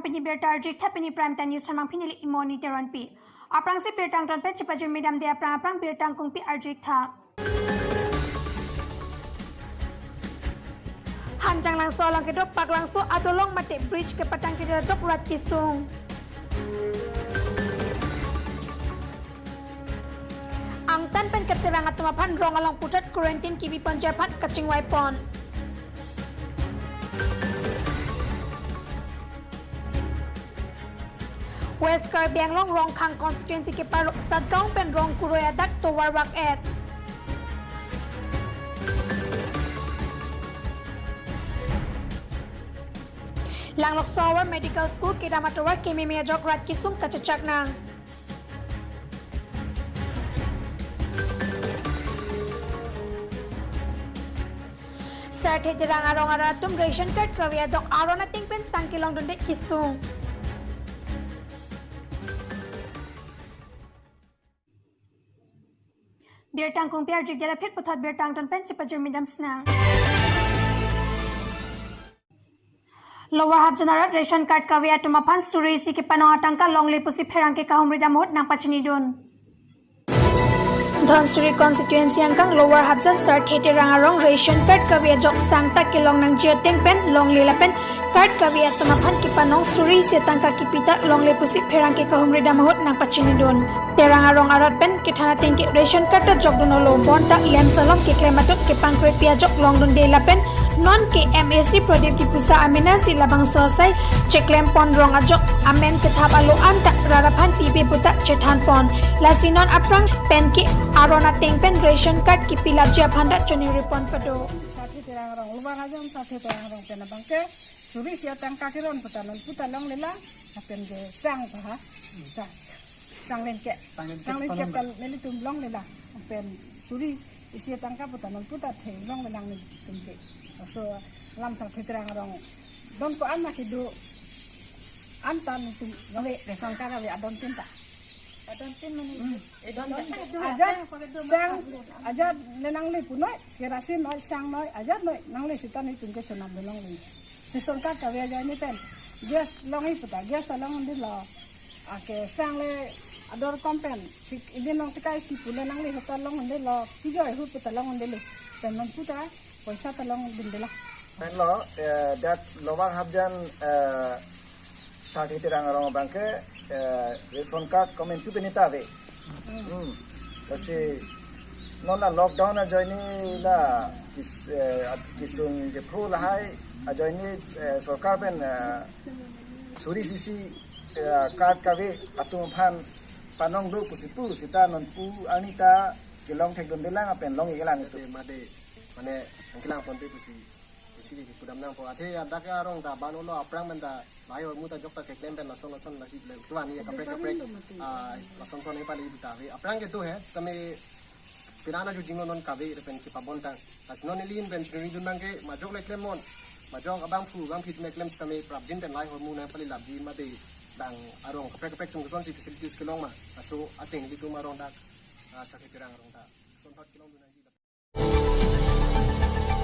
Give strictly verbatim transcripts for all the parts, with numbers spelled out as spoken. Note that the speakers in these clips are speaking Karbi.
Pini birta arju-ik tha, pini Prime Time News thamang pini le Imoni Teronpi. Aphrangsi birta angton pen chepajirmi damde aphrang aphrang birta angkungpi arju-ik tha. Hanjanglangso along kedo Paklangso adolong mate bridge kepatangtedetjok rat kesung. Angtan pen kacherang atum aphan rong along puthot quarantine kebiponji aphan kachingvaipon. West Karbi Anglong Rongkhang constituency keparlo Satgaon pen rong kuroi adak tovar vak-et. Langlokso Havar Medical School kedam atovar kememe ajok rat kesung kachechak nang. Sarthe Terang arong arat atum ration card kave ajok aron ateng pen sang kelongdunde kesung. Birta angkungpi arju-ik, la phit puthot birta angton pen chepajirmi damsi nang. Lower Hapjan arat ration card kave atum aphan suri isi kepanong atangka longle pusi pherangke kahumri dam ahut nangpachinidun. Dhansiri constituency angkang Lower Hapjan Sarthe Terang arong ration card kave ajok sang ta kelong nangji ateng pen longle lapen card kave atum aphan kepanong suri isi atangka kipi ta longle pusi pherangke kahumri dam ahut nangpachinidun. Terang arong arat pen kethan ateng ke ration card ta jokdunlo, bonta lamps along keklem atum kepangkrepi ajok longdunde lapen non ke M A C Pradip Diphusa amena si labangso asai cheklempon, rong ajok amen kethap alo anta rat aphan pipe puta chethanpon. Lasi non aphrang pen ke aron ateng pen ration card kipilapji aphan ta choningriponpo do. Sarthe Terang arong, Lower Hapjan Sarthe Terang arong pen abang ke suri isi atangka keron puta non puta longlelang, lapen ke sang pa ha, sang, sang len ke, sang len ke, sang len ke panong ta nelitum longlelang, lapen suri isi atangka puta non puta the longlelang nelitum ke. So lam Sarthe Terang arong don ko-an ma kedo, anta nelitum longle ration card ave adon tin ta. Adon tin mane? Hmm. Adon tin. Ajat sang, ajat le nangle punoi, kerosene noi, sang noi, ajat noi nangle sita nelitum ke chonam do longle. Ration card kave ajoine pen gas longji puta gas ta longdunlo. Ake sang le ador kom pen sik, ili nong sikai si pule nangle ahut ta longdunlo. Kijoi ahut puta longdunlo. Pen non puta poisa ta longdunde la. Pen lo, eh, dak Lower Hapjan, eh, Sarthe Terang arong abang ke, eh, ration card komentu pen ta ave. Hmm. Lasi non la lockdown ajoine la kis-, eh, kisung jephu lahai ajoine, eh, sorkar pen, eh, suri isi, eh, card kave atum aphan panong do pusi pu sita non pu arni ta kelong thekdundelang lapen long-iklang itum. Mate, mate, mane nangkelangponte pusi isi kipudam nangpo. Athe dak arong ta ban-olo, aphrang pen ta lahai ahormu ta jok ta keklem pen lason lason lasi le tuan ya kaprek kaprek, ah, lason son epali ta ave. Aphrang kedo he, tame pirana ju jinglo non kave pen kepabon tang. Lasi non ili ahin pen choningridun abang ke majok le klemnon, majok abangphu abangphi atum keklem sitame prapjin pen lahai ahormu nangpalilapji mate bang arong kaprek kaprek atum kosonsi facilities kelong ma. Laso ateng ilitum arong dak, ah, Sarthe Terang arong ta son thot kelongdun nangji.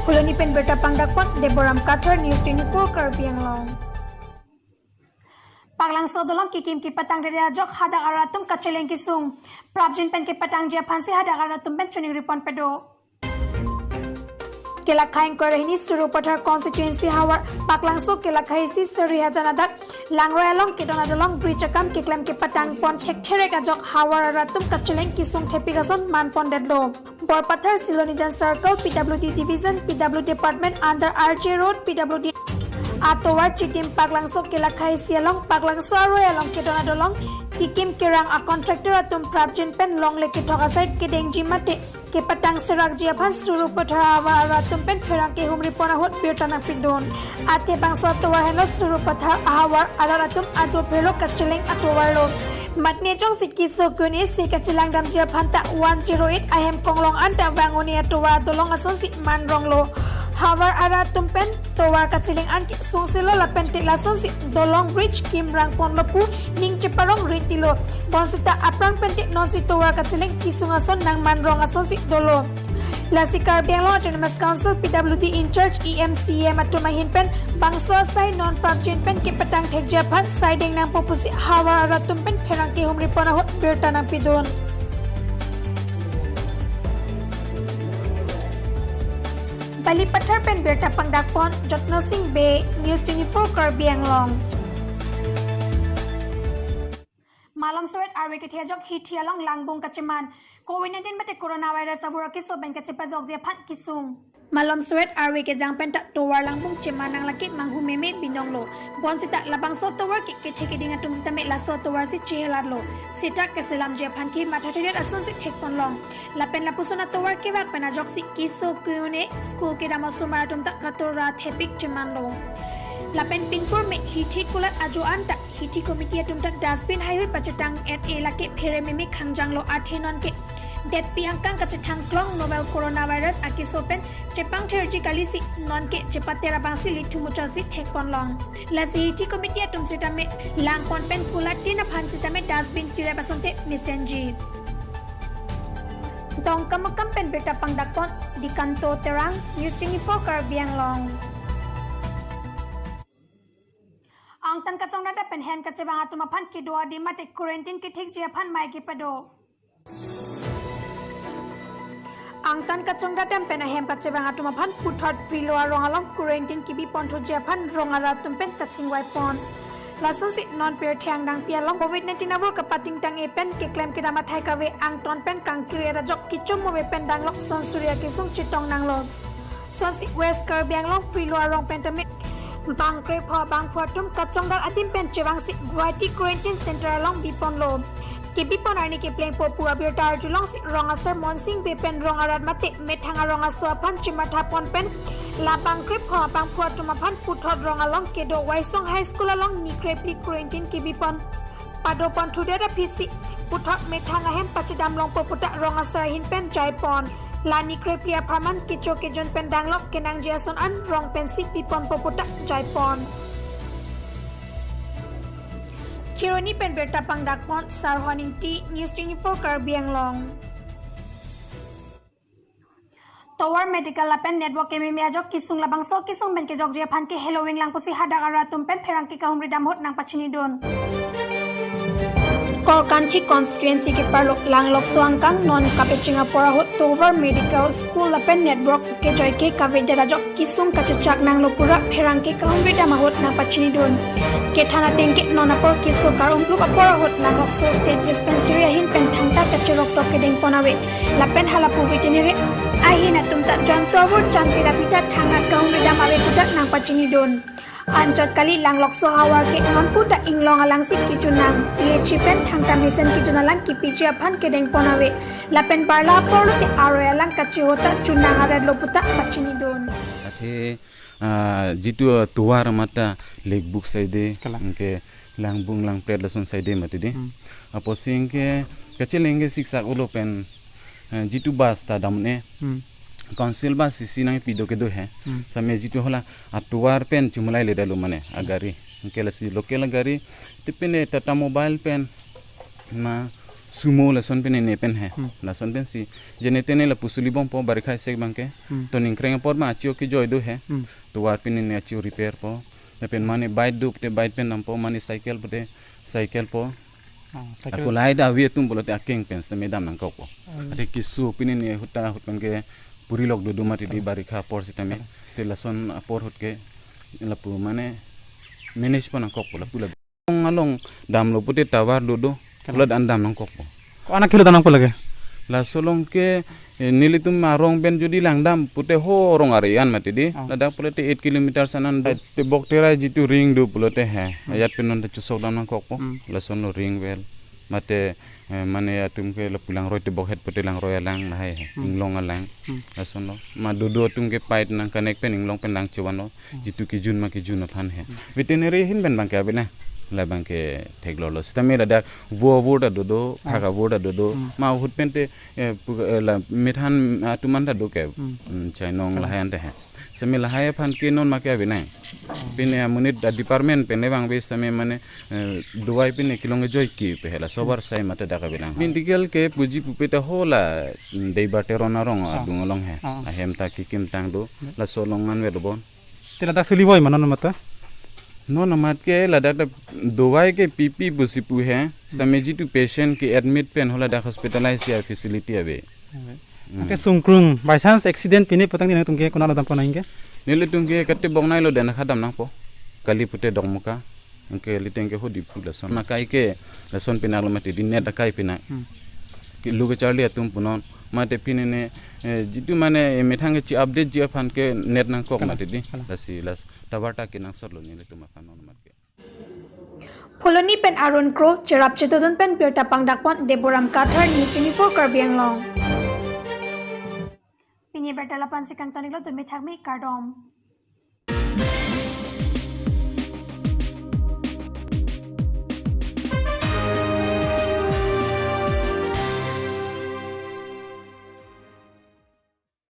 Phuloni pen birta pangdakpon Deboram Kathar, News twenty-four Karbi Anglong. Paklangso adolong kikim kepatangtede ajok hadak arat atum kacheleng kesung. Prapjin pen kepatangji aphansi hadak arat atum pen choningriponpo do. Kelakhai ingkoi ra hini Sarupathar constituency havar Paklangso kelakhai isi Sarihajan adak Langroi along kedon adolong bridge akam keklem kepatangpon thektherek ajok havar arat atum kacheleng kesung thepik ason manpondetlo. Borpathar Silonijan Circle, P W D Division, P W D Department under R J Road, P W D atovar chitim Paklangso kelakhai isi along Paklangso aroi along kedon adolong kikim kerang a contractor atum prapjin pen longle kethok asai kedengji mate kepatang serakji aphan Sarupathar ahavar arat atum pen pherangke humripon ahut birta nangpidun. Athe bangso atovar henlo Sarupathar ahavar arat atum ajo pherlo kacheleng atovarlo. Matne jongsi keso kun-e si kachelang damji aphan ta one zero eight ahem konglong anta vang un-e atovar adolong asonsi manronglo. Havar arat atum pen tovar kachelang an ke sungselo lapen te lasonsi dolong bridge kimrang ponlo pu ning cheparong rintilo. Bonsita aphrang pen te nonsi tovar kachelang kesung ason nangman rong asonsi dolo. Lasi Karbi Anglong Autonomous Council P W D in charge E M C E M atum ahin pen bangso asai non prapjin pen kepatang thekji aphan saideng nangpo pusi havar arat atum pen pherangke humri pon ahut birta nangpidun. Balipathar pen birta pangdak pon Jotno Singh Bey, News twenty-four Karbi Anglong. Malom Sovet arve kethe ajok hithi along langbung kacheman. Covid nineteen mate coronavirus avur akeso pen kachepajokji aphan kesung. Malom Sovet arve kejang pen ta tovar langbung cheman nang lake manghu meme binong lo. Bonsita labangso tovar ke kethe keding atum sitame laso tovar si chehelat lo. Sita keselamji aphan ke matha thedet asonsi thek pon long. Lapen lapuson atovar kevak pen ajoksi keso ke-un-e, school kedam osomar atum ta katora thepik cheman lo. Lapen pingpur me hithi kulat ajo an ta hithi committee atum ta dustbin haihui pachetang et-e lake phere meme khangjang lo athe non ke detpi angkang kachethang klong novel coronavirus akeso pen chepangtherji kalisi non ke chepater abangsi lithu muchotsi thek pon long. Lasi hithi committee atum sitame lang pon pen kulat tin aphan sitame dustbin pirep asonte mesenji. Dongkamukam pen birta pangdak pon Dikanto Terang, News twenty-four Karbi Anglong. Angtan kachongdat pen hem kachevang atum aphan kedo adim mate quarantine kethekji aphan mei kepado. Angtan kachongdat pen ahem kachevang atum aphan puthot prilo arong along quarantine kebi pon thuji aphan rong arat atum pen kachingvai pon. Lasonsi non pirthe angdengpi along covid nineteen avur kapating tang-e pen keklem kedam athai kave angton pen kangkiri ajok kichum move pen danglok son suri akesung chetong nanglo. Sonsi West Karbi Anglong prilo arong pen tame bang krepho bangphu atum kachongdat adim pen chevangsi Guwahati quarantine center along bi ponlo. Kebi pon arni keplengpo pu abirta arjulongsi rong asar Monsing Bey pen rong arat mate methang arong aso aphan chematha pon pen labang krepho bangphu atum aphan puthot rong along kedo Waisong High School along ni krephli quarantine kebi pon pado pon thudet aphisi puthot methang ahem pachedam longpo puta rong asar ahin pen jai pon. La ni krephli apharman kecho kejun pen danglok kenangji ason an rong pensi bi ponpo puta jai pon. Kheroni pen birta pangdak pon Sarhon Ingti, News twenty-four Karbi Anglong. Tovar medical lapen network kememe ajok kesung labangso kesung pen kejokji aphan ke halloween lang pusi hadak arat atum pen pherangke kahumri dam ahut nangpachinidun. Korkanthi constituency keparlo Langlokso angkang non kapecheng apor ahut tovar medical school lapen network kejoi ke kavedet ajok kesung kachechak nanglo pura pherangke kahumri dam ahut nangpachinidun. Kethan ateng ke non apor keso kar-umlup apor ahut Langlokso State Dispensary ahin pen thangta kacherok tok kedeng pon ave. Lapen halapu veterinary ahin atum ta jonto avur chanpi lapi ta thangnat kahumri dam ave puta nangpachinidun. Anchot kali Langlokso havar ke non puta inglong alangsi kejun nang. P H C pen thangta mesen kejun alang kepiji aphan kedeng pon ave. Lapen barla apor lote aroi alang kacheho ta jun nang aret lo puta pachinidun. Athe, ah, jitu, ah, tovar mate lekbuk saide, kalang, anke langbung langpret lason saide mati di. Hmm. Apotsi anke kacheleng ke siksak ulo pen, eh, jitu bus ta dam-un-e. Hmm. Council bus isi nangpi do kedo he. Hmm. Same jitu hala atovar pen chumulai le dalo mane, hmm, agari. Anke lasi local agari, tipene Tata Mobile pen ma Sumo lason pen ne pen he. Hmm. Lason pensi jene tene lapu suli bompo barikha sek abangke. Hmm. To ningkreng apor ma achi-o kejoi do he. Hmm. Tovar pen ne achi-o repair po. Lapen mane bike do pute bike pen dampo, mane cycle pute cycle po. Oh, cycle. Ako lahai ta avi atum pulote akeng pen sitame dam nangkokpo. Hmm. Athe keso pen ne ahut ta ahut pen ke puri lok dodo mati di, oh, barikha apor sitame. Hmm. Te lason apor ahut ke lapu mane manage pon nangkokpo lapu lapu. Along along damlo pute tovar dodo. Kalang. Pulat an dam nangkokpo. Ko-an akilo dam nangpo lake? Laso along ke, eh, nelitum arong pen jodi langdam pute ho rong ari an mati di. Oh. Ladak pulote eight kilometers anan do. Tebok terai jitu ring do pulote he. Hmm. Ajat pen non ta chusok dam nangkokpo. Hmm. Lasonlo ring well. Mate, eh, mane atum ke lapu langroi tebok het pute langroi alang lahai he. Hmm. Inglong alang. Hmm. Lasonlo. Ma dodo atum ke pipe nang connect pen inglong pen lang chevanlo. Hmm. Jitu kejun ma kejun aphan he. Hmm. Veterinary ahin pen abangke ave na. Labangke theklonglo. Sitame ladak vo avur ta dodo, hmm, phak avur ta dodo. Hmm. Ma ahut pen te, eh, pu-, eh, la methan atum an ta do ke. Hmm. Hmm, chainong, hmm, lahai ante he. Semi lahai aphan ke non make abenai. Pine amonit a department pen le bang be semi mane, eh, dawai pine kelong joike pe hela sobar sai mate dak abenai. Medical ke puji pupe ta hola, mm, Deiba Teron arong, ah, adung along he. Ah. Ahem ta kekim tang do. Laso along an ve lo bon. Te ladak suli voi ma non amat ta? Non amat ke ladak ta dawai ke pipi pusi pu he. Semi jitu patient ke admit pen hola dak hospitalize ya facility ave. Anke sungkrung, by chance accident pine putangte nangtum ke konat lo dampo nang ke? Nelitum ke kate bong nai lo, den akha dam nangpo. Kali pute Dokmoka. Anke kaliteng ke ho Diphu lason. Akai ke lason pinak lo mati di net akai pinak. Hmm. Ke lu kacharli atum punon. Mate pine ne, eh, jitu mane, eh, methang ke chi update ji aphan ke net nangkok. Kalang, mati di. Kalang. Lasi las tower ta kenangsot lo nelitum aphan non amat ke. Phuloni pen Arun Kro, cherap chetudun pen birta pangdakpon Deboram Kathar, News twenty-four Karbi Anglong. Pini birta lapu-an si kangton-iklo, tumi thakmi, kardom.